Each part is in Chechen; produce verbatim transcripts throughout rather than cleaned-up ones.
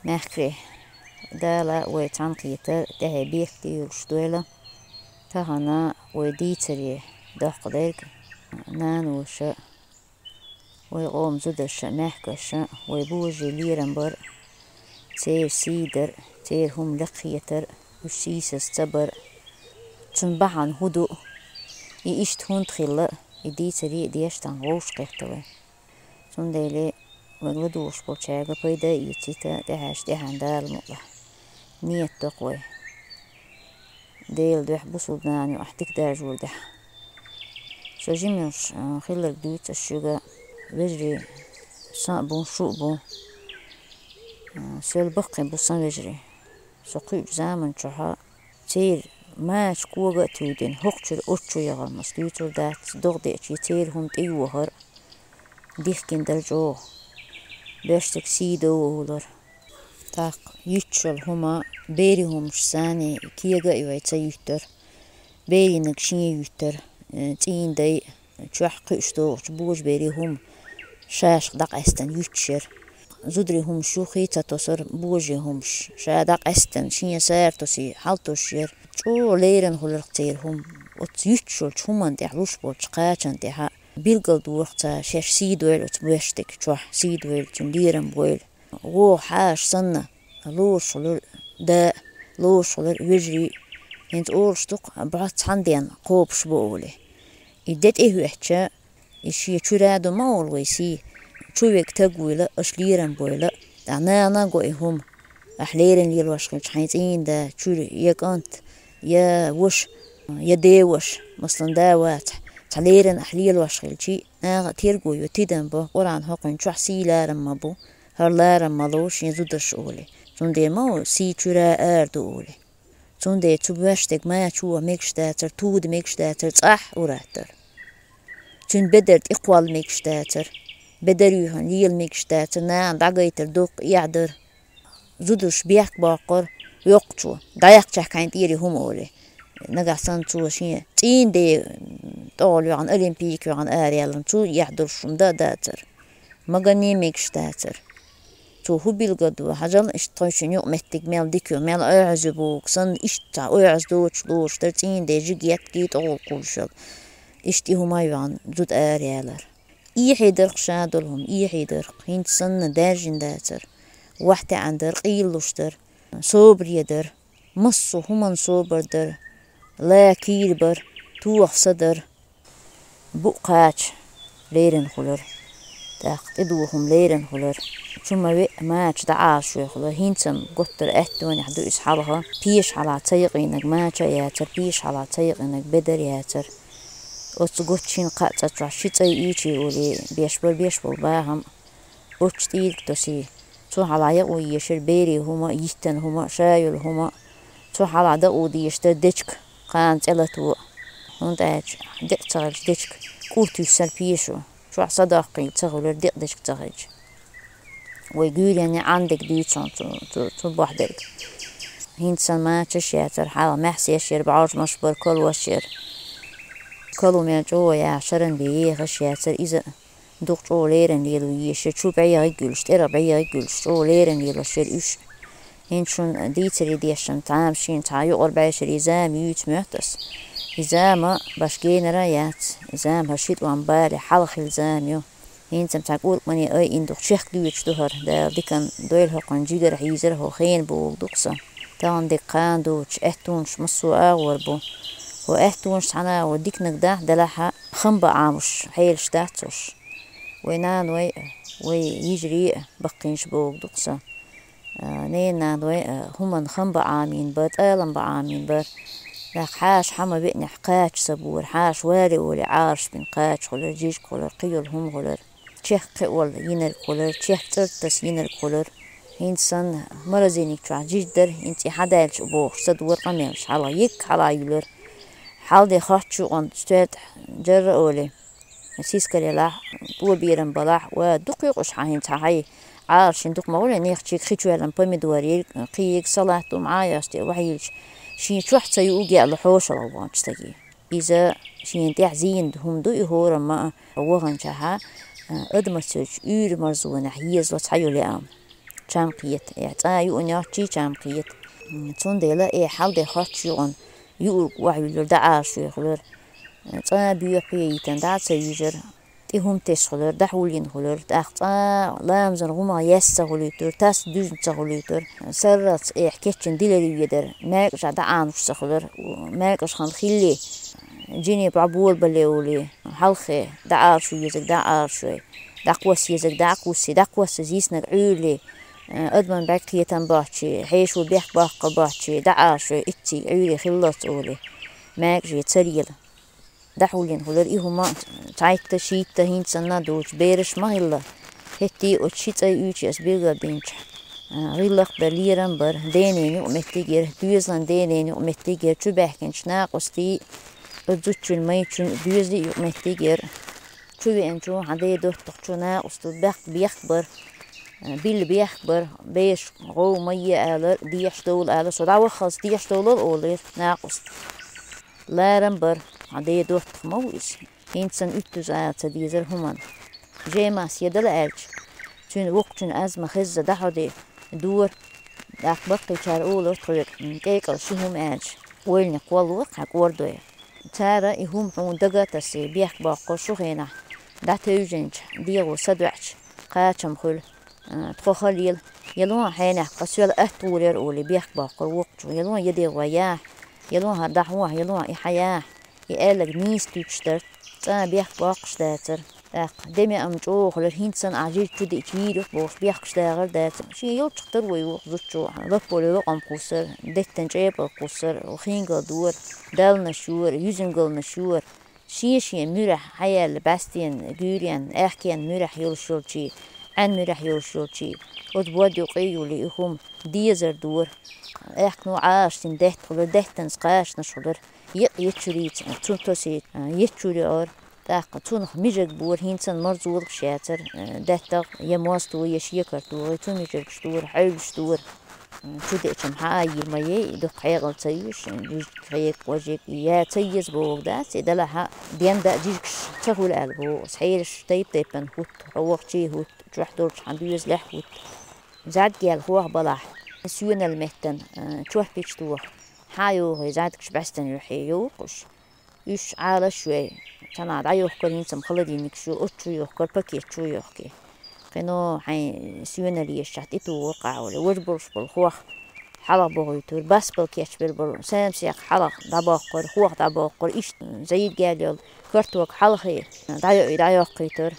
Мехкарий, Дала вай цхьаьнакхетар тӀехье бехке йолуш дойла. Тахана вай дийцаре доккха дерг наноша, вай къоман зударша, мехкарша, вай божарий лерам бар, церан сий дар, церан хӀума лекхетар, уьш сийсаз ца бар. Цунна бахьана хӀун ду, и иштта хӀунда хилла, и дийцаре а деш тахана вовшахкхетта вай. Цундела вайга ладугӀуш болчаьрга пайда а эцийта, тӀехьаьжча тӀаьхьенна Дала мукъалахь нийят доккху вай. Делан дуьхьа, бусулба нана юкъахь дика даржор дехьа. Со жимаш, а, хилларг дуьйцу ас шуьга, вежарий, сан а бу, шу а бу. А, сол баккхий бу сан вежарий. Со кхуьучу заман чохь церан мача кога а туьйдина, хӀокху чуьра оцу чу яхар, маса дуьйцур дац, догӀа деачий церан хӀума тӀеюхар, дихкина дара чӀогӀа. Боьршиг сий дов олура. ТӀаккха юьттуш йолу хӀума, берийн хӀумаш санна кега а йой ца юьттура. Берийнаг шен юьттура, э, цӀийнан дай, чохь кхуьуш догӀучу божаберийн хӀума шаьшка дӀакъаьстина юьттуш яра. Зударийн хӀумаш юххе ца тосура, божарийн хӀумаш ша дӀакъаьстина, шен сара тосий, хьалатосуш яра. ЧӀогӀа леррина хуьлура церан хӀума. Оцу юьттуш йолчу хӀуманна тӀехь луш болчу кхачанна тӀехь билгалдора цара шаьш сий дойла оцу боьршига чохь, сий дойла, цуьнан лерам бойла. ВогӀу хьаша санна, лоруш хуьлура да, лоруш хуьлура вежарий, хӀинца олуш ду-кх, бӀо цхьана денна кхобуш бу олий. И де тӀехӀоьттича, и шен чуьра ду ма олу вай сий, чу верг таг вуйла, аша лерам бойла, ткъа нана а го и хӀума, ахь леррина лелош хилча хьайн цӀийнан да, чуьра я кӀант, я ваша, я деваша, масала, да вацахь, цхьа леррина ахь лелош хилчий, наха а терго йо, тидам бо, Къуръан хьокхуьнчохь сий ларам ма бу, хӀара ларам ма ло шен зударша олий. Цундела ма олу, сий чуьра ара ду олий. Цундела цу боьршига мача вуха мегаш дацара, туда мегаш дацара, цӀахь ур аттара. Цуьнан бедар тӀекхолла мегаш дацара, бедар юьйхина лела мегаш дацара, нана дӀагайтар дуккха эхь дара. Зударша бехк боккхура йоккхачо, дӀаяккхачехь кхайна тӀера хӀума олий. Нагахь санна цо шен цӀийнан ден тӀехула йоьгӀна, олимпийка йоьгӀна ара яьлларна, цо эхь долуш хӀума дан а дацара. Маганне мегаш дацара. Цо хӀун билгалдо, хьажал, иштта тхойшинна юкъаметтиг мел дика ю, мел оьгӀаз ю бохург санна, иштта цхьа оьгӀаз доцуш лоруш дара, цӀийнан ден жига еттиг тӀехула кхуллуш йолу. Иштта и хӀума а йоьгӀна, зуда ара ялара. Эхье дара-кх ша долу хӀума, эхье дара-кх, хӀинца санна даьржина дацара. Вахь таьӀна дара, къийлалуш дара, собаре дара, массо а хӀуманна собар дара, ла кийра бара, тоха са дара. Букъ кхача леррина хуьлура, тӀаккха тӀедуху хӀума леррина хуьлура. Чу ма веа, мача дӀа Ӏалашвеш хуьлура. ХӀинца-м гуттара аьттонехь ду иза хьалха. Пеша хьалха ца якъийнарг мача а яцара, пеша хьалха ца якъийнарг бедар а яцара. Оцу гуттара шина кхаа цӀа чохь ши цӀа йийчий олий, беш бара беш болу бахам. Оцу тӀийриг тосий. Цу хьалха якъо ешира берийн хӀума, йиттина хӀума, ша йолу хӀума. Цу хьалха дакъо дезаш дара дечка, кхана цӀе лато. ХӀунда аьлча декъа ца хилча дечка, кӀур туьссара пешо. Чохь са доккхийла ца хуьлура, декъа дечка ца хилча. Вай гуьйренна Ӏандерг дуьйцу хьуна цу, цу, цу бохь дерг. ХӀинца санна мачаш яцара, хьалха маьхсеш яра, бӀожмаш бара, калош яра. Кало мел чӀогӀа яха шаран бен ехаш яцара иза. Дукха чӀогӀа леррина лело езаш яра, чу бӀе гӀиг йолуш, тӀера бӀе гӀиг йолуш, чӀогӀа леррина лелош яра уьш. ХӀинца шуна дийцаре дешна, цхьа-м шена цхьа юкъара бӀешарий зама юьйцу моьтту ас. И зама башха генара а яц, и зама хӀара ши тӀом бале хьалха хилла зама ю. ХӀинца-м цхьа кӀуркӀмане айина дукха чехка дуьйцуш ду хӀара, Дала диканна дойла хӀокхунна, жигара хьийзара хӀо, хенан бохург ду-кх сан. Тахана дерг кхана доцуш, аьттонаш массо а агӀор бу. ХӀо аьттонаш цхьана а агӀор диканиг дахь делахь а, хам бан Ӏамош хьелаш дац уьш. Вай наной а, вай йижарий а баккхийнаш бохург ду-кх сан. А, ненан наной а хӀуманна хам бан Ӏамийна бара, тӀалам бан Ӏамийна бара. Нах хьаша хьа ма веанехь кхача са бора, хьаша варе олий Ӏараш бина кхача хуьлура, жижиг хуьлура, кхин йолу хӀума хуьлура. Чехка кхиолла йинарг хуьлура, чехка цӀарттаса йинарг хуьлура. ХӀинца санна морозильник чохь жижиг дара, хӀинца и хьадаьлча бохуш, ца дора къамелаш, хьалха йиг хьалха юьлура. Хьал де хоттуш юкъана стоьл тӀехь жарра олий. Сискале лахь, тӀо берам балахь, ва дукха юкъуш хьан хӀинца хьан хьай Ӏалашйина дукха ма гӀур, нехан чиг хи чоьллан помидориг, кхииг, салат ду ма Ӏа йоцу тӀе вахьийлча, шен чохь ца юуг яа лу хьошалгӀа бохучу стаге. Иза шена тӀехь зийна хӀума ду и хӀорамма а, ваханчохь а, адамаца йолчу уьйр-марзонехь езало цхьа йолу яам. чам кхета, э, цӀа юъан йоцчий чам кхета. Цундела, э, хьал де хоцчу юкъан юург охьавуьллура, дӀаӀалашве хулара. ЦӀа боьпхье йитан дӀа а ца юьжара, тӀе хӀума тесса хулара, дӀахьулйина хулара, тӀаккха цӀа ламазан гӀумах ес ца хулуьйтура, тас дуьзна ца хулуьйтура, сарралц, э, кечйина дилари ведара, маьркӀажа дӀаӀануш ца хулара, маьркӀаж хинна хилале, жине бӀо болабале улле, хьалххе, дӀаӀалашо езарг дӀаӀалашой, дӀакхосса езарг дӀакхоссий, дӀакхоссаза йиснарг Ӏуьйрале, адаман бӀаьрг кхетам боацчий, хьешо бехк баккхар боацчий, дӀаӀалашой, ицций Ӏуьйре хиллалц улле, маьркӀаже ца лела. ДӀахьулйина хулара и хӀума цхьайтта, шийтта хӀинца санна долчу бераш ма хилла. ХӀетте оцу ши цӀа юьйцу ас билгалбинчохь, а, гӀиллакх дар, лерам бар, денна юкъаметтигера, доьзалан денна юкъаметтигера, чубаьхкинчу накъостий, оцу зудчун, майчун доьзале юкъаметтигера. Чу веанчу хьан ден доттагӀчу накъостал бехк, бехк бар, а, билла бехк бар, бераш гӀов ма е алар, дехьаш довла алар, со дӀаваххалц дехьаш довлал олура накъост. Ларам бар, хьан ден доттагӀа ма ву иза. ХӀинца санна уьттаза ала ца дезара хӀуманна. Жемас едала аьлча, цуьнан воккхачун аз ма хезза дӀахьоде дора. ТӀаккха баккхийчара олура тхоьга, м, кӀекъал ши хӀума аьлча, ойланиг кхоллалора хьан кӀордой. Цара и хӀума хьуна дага а тасий, бехк боккхура шун хенахь, дӀатевжинчу дегӀо садоьӀча, кхачам хуьлу. А, тхо ха лела, ялон хьенех кхин соьла атта гӀур яра олий, бехк боккхура воккхачо, ялон я дегӀо яхь, ялон хӀара дӀахьохь, ялон и хьан яхь, и аьлларг нийса туьтуш дара, цкъа а бехк боккхуш дацара. ТӀаккха де меа-м чӀогӀа хуьлура, хӀинца санна ахь жижиг чу диъча йийр ю бохуш, бехкаш дагӀар дацара. Шен йолчух тара вай вукху зудчо, лаппале лакхам кхуссар, деттан чӀепал кхуссар, хингал дора, далнаш йора, юьзингалнаш йора. Шен-шен муьрехь хьаяьлла, бӀаьстенан, гуьйренан, аьхкенан муьрехь йолуш йолчий, Ӏаьнан муьрехь йолуш йолчий, оцу бод юкъе а юллий, и хӀума дезар дора. Аьхкено Ӏалашдина даьтта хуьлура, даьттанца кхачанаш хуьлура. Екъа ечуьрийца цунна тосий, ечуьр йоӀара. ТӀаккха цунах мижарг бора, хӀинца санна марзолагӀаш яцара, даьттагӀа я моз тухий, я шекар тухий, цу мижаргаш дора, хьаьвзаш дора. Чу деъча-м хьан а йийр ма яй, дукха хьекъал ца йоьш, жижиг, хьекъа, важиг, я ца еза бохург дац, и делахь а, денна даа жижигаш ца хуьлу аьлла боху ас, хьераш тайп-тайпана хӀутту, хьо вахчий хӀутту, чохь долчу хьан доьзалехь хӀутту. ЗӀаьдгел хох балахь, соьнал меттана, а, чорпич тоха, хьан а йохий, зӀаьдгаш бӀаьстана юьхье йохуш. Уьш Ӏалаш а йой, цхьанхьа дӀайохкура, хӀинца-м холодильникаш ю, оцу чу йохкура, пакет чу йохкий. Кхино хьайн соьнал ешчахь тӀетухура къахьула, важа болуш болу хох хьалха бохуьйтура, басбала кечбелла болу самсех хьалха дӀабоккхура, хох дӀабоккхура, иштта зӀийгел йолу карток хьалхе дӀайоуьйту, дӀайоккхуьйтура.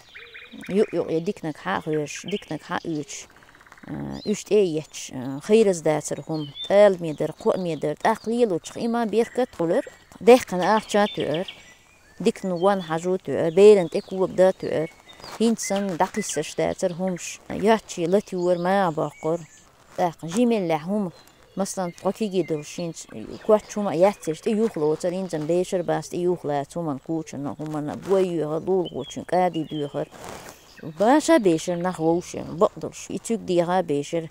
Юкъ-юкъе диканиг хьан а хьоьжуш, диканиг хьан а оьцуш. А, уьш тӀе а етташ, а, хийраза дацара хӀума, тӀаламе дара, кхоаме дара, тӀаккха лелочух и ма беркат а хуьлура, даьккхина ахча а тоьара, диканна вон хьажо а тоьара, берана тӀе кога дан а тоьара. ХӀинца санна дӀакхиссарш дацара хӀумаш, йоцчий латайора, магӀа боккхура. ТӀаккха жимеллехь хӀума, масалан, тхо кегий долуш хӀинца, коч хӀума а яц, церш тӀе юха лоцура, хӀинца-м бешара бац тӀе юха лаца хӀуманна, кучанна, хӀуманна, бой йоьхура, лулахочун кӀади доьхура. Баша бешара нах вовшийн, бакъдолуш, и цуьнга деха бешара,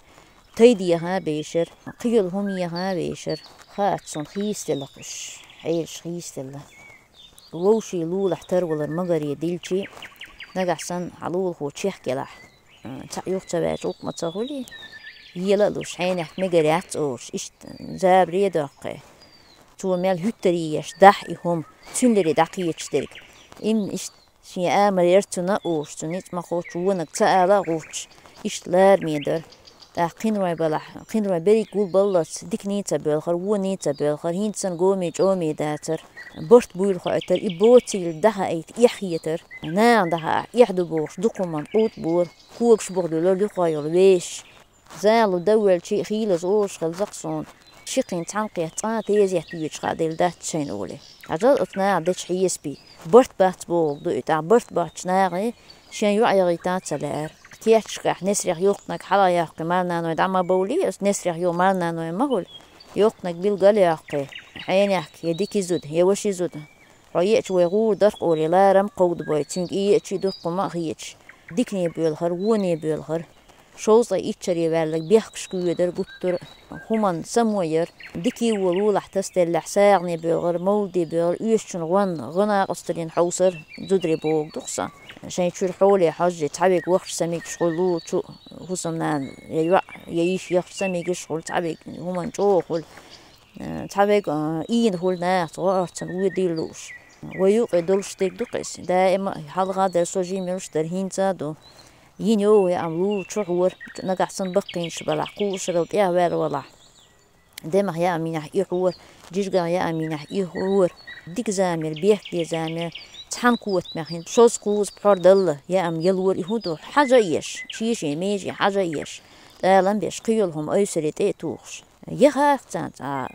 тай деха бешара, кхин йолу хӀума еха бешара. Хаьа суна, хийцаделла уьш, хьераш хийцаделла. Вовшийн лулахь тарвалар магаре дилчий, нагахь санна хьан лулахо чехка елахь, цхьаъ юха ца ваьлча, гӀуллакх ма ца хуьлий? Ела а луш, хьенех мегар яц олуш, иштта забаре а доккхий. Цо мел хӀуьттарий еш дахь и хӀума, цуьнан лере дӀакхеташ дерг. Имма иштта шен амар яра цунна а олуш, цу ницкъ ма-кхоччу вониг ца ала а гӀулчаш, иштта лараме дара. ТӀаккха кхинрой балахь, кхинрой берриг гулбаллалц, диканий ца боьлхура, воний ца боьлхура, хӀинца санна гомий, чӀомий дацара. Барт буйла хоуьйтура, и боцийла дӀахаийта эхь хетара. Нахана дӀахаахь эхь ду бохуш, дукха хӀуманна къуьйтӀа бора, когаш бухадуьйлура, юха йолу вешаш. Зала дан воьлчий, хийлаза олуш хилла-кх суна. Ши кхин цхьаьнакхетта цкъа а тезет йоьдуш хаа делла дац шайна олий. Хьажал оцу наха дечу хьесапе. Барт бац бохург ду и, тӀаккха барт боцчу нахе шен йоӀ яхийта а ца лаьара. Кечдехь несрех йоккханиг хьалха яккхий марнаной дӀа ма бовлий, оцу несрех йо марнаной ма хуьлу. Йоккханиг билгал а яккхий. Хьенехка, я дика зуда, я ваша зуда. Хьо еача вай гӀур дара-кх олий, ларам а кховдабой, цуьнга и еачий дуккха хӀума а хеташ. Дикане боьлхура, воне боьлхура. Шовзткъе итт шаре ваьлларг бехкашка воьдура, гуттара а хӀуманна само яра. Дикий вон лулахь тасаделлехь, сагӀане боьлхура, мовлуде боьлхура, оьшучун гӀонна, гӀо-накъосталлин хьовсара зударий бохург ду-кх сан. Шайн чуьра хьоле хьожжи, цхьа вег вахча са мегаш хуьлу, чу хӀусамнана я йоӀ, я йиш яхча са мегаш хуьлу, цхьа вег хӀуманна чӀогӀа хуьлу, э, цхьа вег, э, ийна хуьлу нахаца, гӀо орцан вуьдийла лууш. Вай юкъе долуш дерг ду-кх иза. Даима хьалха а дара, со жималуш дара, хӀинца а ду. Йина йогӀу яа ам лу чу хьора, нагахь санна баккхийнаш балахь, кхушарал тӀехваьлла валахь. Демах яа минехь и хьора, жижигах яа минехь и хьора. Дика замер, бехке замер, цхьана котамех хӀинца шозза кхуза пхьор далла, яа ам ялора и хӀун ду, хьажа а еш, шешин, межин хьажа а еш, тӀалам беш, кхин йолу хӀума ойсаре тӀе а тухуш. Яхарх царна цкъа,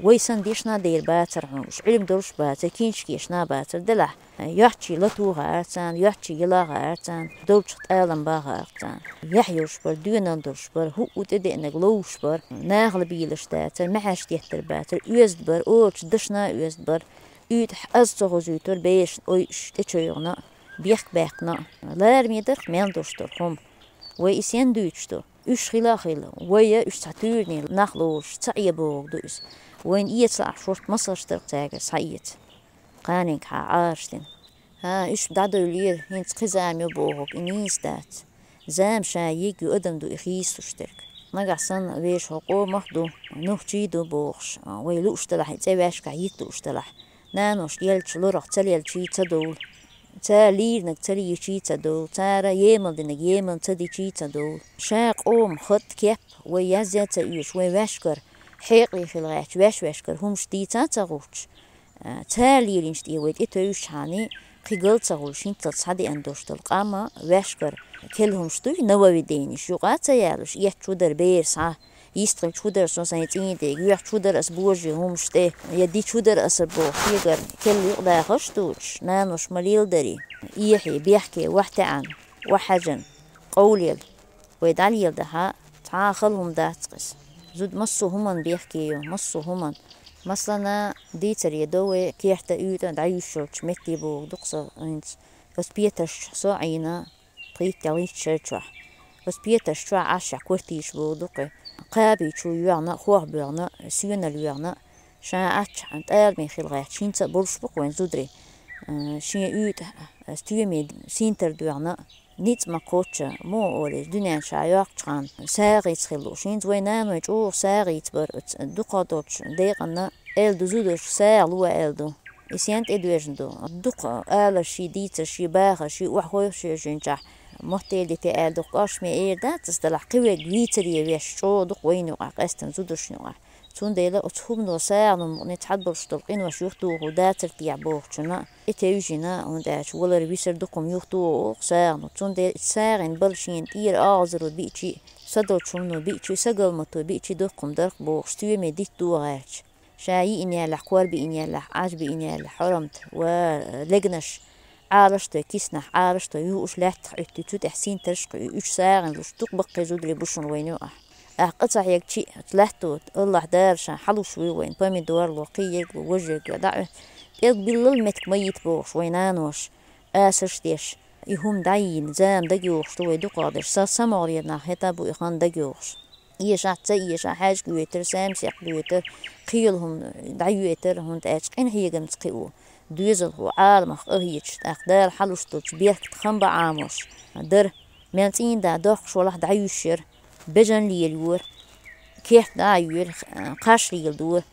вай санна дешна дер бацара хьуна, уьш Ӏилма долуш бацара, киншкешна бацара, делахь, йоьхчий латугӀа ара царна, йоьхчий ялахӀа ара царна, долчух тӀалам бахара царна. Яхь йолуш бара, доьналла долуш бара, хӀуъу тӀедеънарг ловш бара, нахала бийлаш дацара, маьхьарш деттар бацара, оьзда бара, олучу дашна оьзда бара, уьйтӀахь аз ца хозуьйтура, бешан ойуш тӀечойгӀана, бехк баьккхина. Лараме дарх мел долуш долу хӀума. Вай и сен дуьйцуш ду? Уьш хила а хила, вай а уьш цхьа туьйранийн нах лоруш ца ӀебогӀург ду иза. Вайна эца лаахь шорта масалш дара цаьргара схьаэца. Кханенга хьан Ӏараш дина. ХӀан, уьш дӀадевллера, хӀинца кхин зама ю бохург, и нийса дац. Зама ша йиг ю, адам ду и хийцалуш дерг. Нагахь санна вешан хӀокху къомах а ду, нохчий а ду бохуш, вай лууш делахь, и цӀе ваьшкахь йита лууш делахь, нанош елча лорах ца лелчий ца довла. Цара лийринарг ца лийчий ца довла, цара емал динарг емал ца дичий ца довла. Ша къоман хатта кеп вай язъян ца оьшу, вай ваьшкара хьекъале хила гӀерташ, ваьш-ваьшкара хӀумаш дийца ца гӀуттуш, цара лелийнчу тӀе вай тӀетевжичхьана, кхин гал ца хуьлуш, хӀинццалц схьадеана долуш долу къам а ваьшкара керла хӀумаш дуй, нововведенеш юкъа а ца ялош, эцча хӀун дара бер схьа, йистхилча хӀун дара со сайн цӀийнан дега, йоьхча хӀун дара аса божарийн хӀумаш тӀе, я дича хӀун дара аса боху шегара керла юкъадахарш а доцуш, нанош ма леладари, эхье, бехке, охьатаьӀна, охьахьаьжна, къовлаелла. Вай дӀалеладахьа, цхьа а хала хӀума дац-кх иза. Зуда массо а хӀуманна бехке ю, массо а хӀуманна. Масалана, дийцаре до вай керта уьйтӀа дӀаюьйш йолчу метте бохург ду-кх со хӀинца. Оцу петарш чохь со а Ӏийна, пхийтта-ялхитта шар чохь. Оцу петарш чохь Ӏаш шаьш квартираш бохург ду-кх и. Кхаби чу йоьгӀна, хох боьгӀна, соьнал йоьгӀна, ша Ӏаччахь тӀаламе хила гӀерташ, хӀинца а болуш бу-кх вайн зударий. Шен уьйтӀа стоьме синтар доьгӀна, ницкъ ма кхоччу, муха олу иза, дуьнен ша йоккхучу ханна сагӀийца хила лууш. ХӀинца вай наной чӀогӀа сагӀийца бара, оцу дукха долчу декъанна аьлла ду зударшка сагӀа ло аьлла ду. И сен тӀедоьжна ду. Дукха аларший, дийцарший, бахарший охьахойхуш йоьжначохь, мотт-эладита аьлла ду-кх, кӀоршаме эр дац аса, делахь кхин верг вийцаре веш чӀогӀа ду-кх вайна юкъахь, къаьстина зударшна юкъахь. Цундела оцу хӀумано сагӀанна мукъане цхьаболуш долу къинош юхатухур дацара техьа бохучунна, и тевжина, хӀунда аьлча валар висар дукха хӀума юхатуху оха сагӀано. Цундела и сагӀина бала шена тӀера оагӀазаро биъчи, са долчу хӀумано биъчи, са галмато биъчи дукха хӀума дара-кх бохуш, стоьме дитта догӀа гӀерташ. Ша йиъна яьллахь, кор биъна яьллахь, Ӏаж биъна яьллахь, хьорамт ва легнаш, Ӏалашдой киснахь, Ӏалашдой юхуш лаьттах Ӏуьттуьйту, цу тӀехь синтарш а кхуьу, уьш сагӀина луш дукха баккхий зударий бу шуна вайна юкъахь. Ахь къа ца хьегчи, оцу лаьтто, Аллахь Дала ша хьалуш вуй вайна, помидор ло, кхиерг ло, важерг ло, дӀа а оьцу. ПӀелг биллал меттиг ма йита бохуш вай наноша, асарш деш, и хӀума дӀайийна, зама дагайохуш ду вай дукхахдерш, са самогӀарера нах хӀета а бу и хан дагайохуш. Эшахь, ца эшахь, хьаьжка йойтар, самсекх дойтар, кхин йолу хӀума дӀайойтар, хӀунда аьлча къинхьегамца кхио, доьзалхо, Ӏаламах къахеташ, тӀаккха Дала хьалуш долчу беркат хам бан Ӏамош дара. Мел цӀийнда доккхуш валахь дӀаюьйш яра, бежан лелайора, керт дӀа а йоьра, кхаш леладора.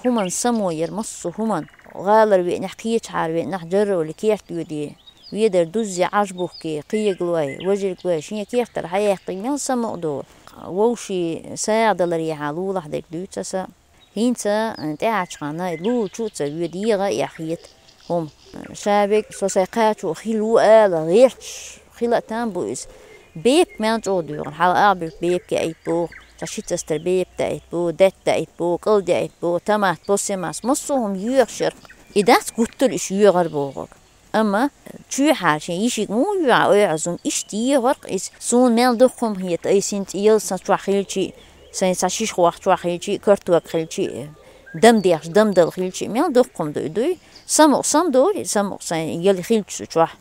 ХӀуманна само яра, массо а хӀуманна. ГӀалара веанехь, кхечахьара веанехь, жарроли керт доьдий. Ведар дуззи Ӏаж бухкий, кхиерг лой, важерг лой, шен кертара хьаяьккхий, мел самукъа ду. Вовшийн сагӀа даларехьа лулахь дерг дуьйцу аса. ХӀинца, тӀаьхьарчу ханна, лулачу а ца воьду, егӀа а эхь хета хӀума. Ша вега, со сайн кхачо хила ву ала гӀерташ, хила а там бу иза. Бепиг мел чӀогӀа доьгӀна, хьала агӀбуьрг бепиг яийта боху, цхьа ши цастар бепиг даийта боху, даьтта даийта боху, кӀал даийта боху, томат, посемас, массо а хӀума йоьхуш яра-кх. И дац гуттар а уьш йоьгӀар бохург. Амма чоьхьара шен йишига муха йоьгӀу, ойхьазун иштта егӀар-кх иза. Суна мел дукха хӀума хета, айса хӀинца ялсамани чохь хилчи а, сайн цхьа шиша хох чохь хилчи а, карток хилчи а, дам дехаш, дам дала хилчи а, мел дукха хӀума дуй, дуй. Самукъа сам долу, самукъа сайн яла хилча цу чохь.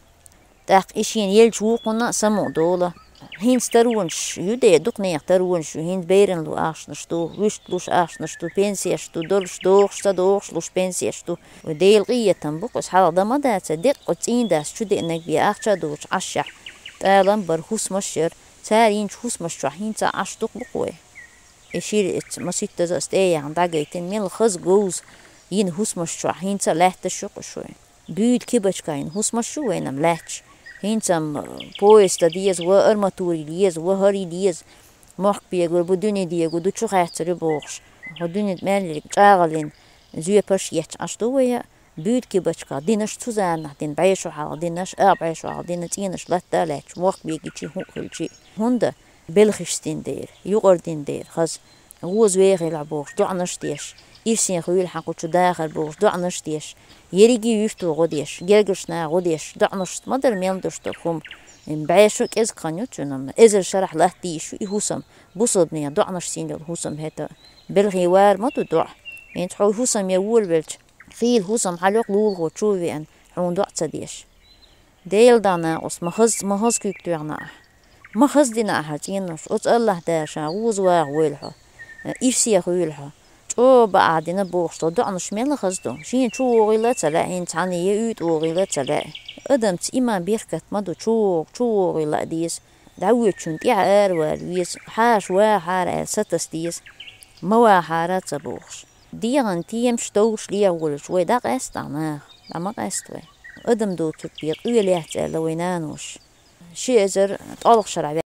ТӀаккха и шена елча вукхунна а самукъа долу. ХӀинца таронаш ю де, дукха нехан таронаш ю, хӀинца беран лу ахчанаш ду, вуьшта луш ахчанаш ду, пенсеш ду, долуш дохуш, ца дохуш луш пенсеш ду. Вай Делан къинхетам бу-кх, аса хьалха дан ма дац, деккъа цӀийндас чу деанарг бен ахча а доцуш Ӏаш шахь. ТӀалам бар, хӀусамаш яр, цара йинчу хӀусамаш чохь хӀинца а Ӏаш ду-кх бу-кх вай. И шира эцца маситтаза ас тӀе а яхна дӀагайтина, мел хаза говза йина хӀусамаш чохь хӀинца а лаьтташ ю-кх уьш вайн. Буьйла кибачка йина хӀусамаш ю вайна-м лаьтташ. ХӀинца-м, э, поезда деза ва, арматура йила еза ва, хӀара йила еза. Мохк бегор бу, дуьне дегор ду, чу хьаьцар ю бохуш. ХӀо дуьне мел ерг чӀагӀаллин зоьпаш етташ Ӏаш ду вай а, буьйла кибачка динаш, цу заманахь дина, бӀешо хьалха динаш, а бӀешо хьалха дина цӀенаш латта а лаьтташ, мохк бегичи, хӀуъа хилчи. ХӀунда белхашца дина дера, юкъара дина дера, хаза. Гоза вехийла бохуш, доӀанаш деш, ирсе хуьйла хьан кху чу дахар бохуш, доӀанаш деш, ерриге юьрто гӀо деш, гергарчу наха гӀо деш, доӀанашца ма дара мел долуш долу хӀума. БӀешо кӀезиг хан ю цуьнан, эзар шарахь латта дийш ю и хӀусам, бусалба нехан доӀанаш сийна йолу хӀусам хӀета. Белхий вар ма ду доӀа. ХӀинца хьо хӀусам ян волавелча, хийла хӀусам хьалайоккху лулахо чу а веана, хьуна доӀа ца деш. Делан дӀа накъост, ма хаза, ма хаза куьг тоьхна ахь. Ма хаза дина ахьа цӀенош, оцу АллахӀ Дала ша гӀоза ваха войла хьо, ирсе хуьйла хьо. ЧӀогӀа баа дина бохуш долу доӀанаш мел хаза ду. Шена чу вогӀийла а ца лаьа, хӀинца цхьанна я уьйтӀа вогӀийла а ца лаьа. Адамца иман, беркат ма ду, чу вогӀу, чу вогӀийла а деза. ДӀавоьдучунна тӀаьхьа аравала веза, хьаша вахахьара аьлла сатаса деза. Ма вахахьара а ца бохуш. ДегӀан темаш, товраш леха волуш вай дӀакъаьста наха, дӀа ма къаьста вай. Адам доцург бен къоьлаьцна аьлла вай наноша. Ши эзар ткъолгӀа шарахь